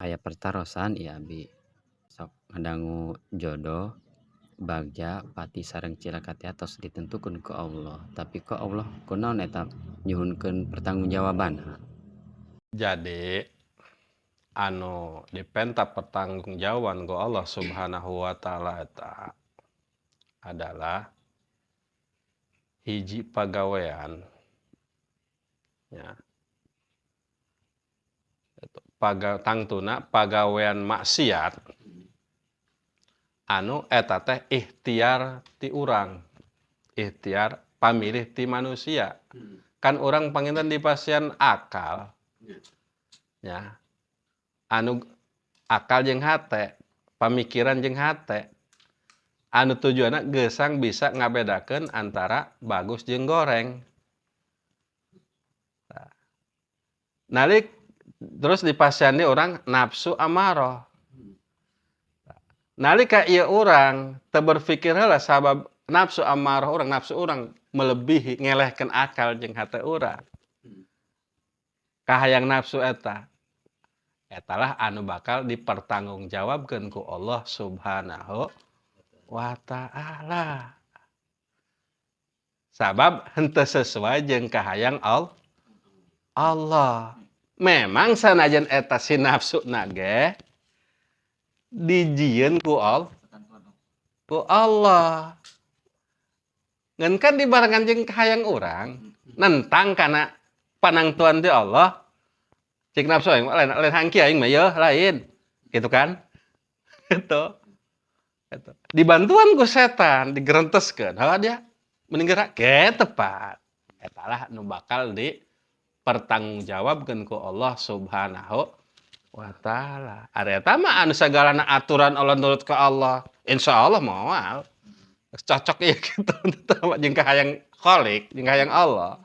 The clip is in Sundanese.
Aya pertarosan ieu abi. Sok ngadangu jodoh, bagja, pati sareng cilaka teh tos ditentukeun ku Allah. Tapi kok Allah kunaon eta nyuhunkeun pertanggungjawabanna? Jadi anu dipenta pertanggungjawaban ku Allah Subhanahu wa taala eta adalah hiji pagawean ya. Tangtuna pagawean maksiat anu eta teh ikhtiar ti urang, ikhtiar pamilih ti manusia. Kan urang panginten dipasihan akal ya, anu akal jeung hate, pamikiran jeung hate, anu tujuanna geusang bisa ngabedakeun antara bagus jeung goreng. Nah, nalik terus dipasihan deui urang nafsu amarah. Nalika ieu urang teu berpikir heula sabab nafsu amarah urang, nafsu urang melebihi ngelehkeun akal jeung hate urang. Kahayang nafsu eta, etalah anu bakal dipertanggungjawabkeun ku Allah Subhanahu wa taala. Sabab henteu sesuai jeung kahayang Allah. Memang sanajan eta si nafsu nage dijieun ku Allah. Ngan kan dibarengan jeung kahayang urang, nentang kana panangtuan ti Allah. Cik nafsu aing lain, lain hangki aing mah yeuh lain. Gitu kan? Gitu. Gitu. Dibantuan ku setan, digerenteskeun. Heuh dia mending gerak ge tepat. Eta lah nu bakal dipertanggungjawabkeun ku Allah Subhanahu wa taala. Ari eta mah anu sagalana aturan Allah nurut ka Allah, insyaallah moal. Cocok ieu kitu jeung kahayang Khalik, jeung kahayang Allah.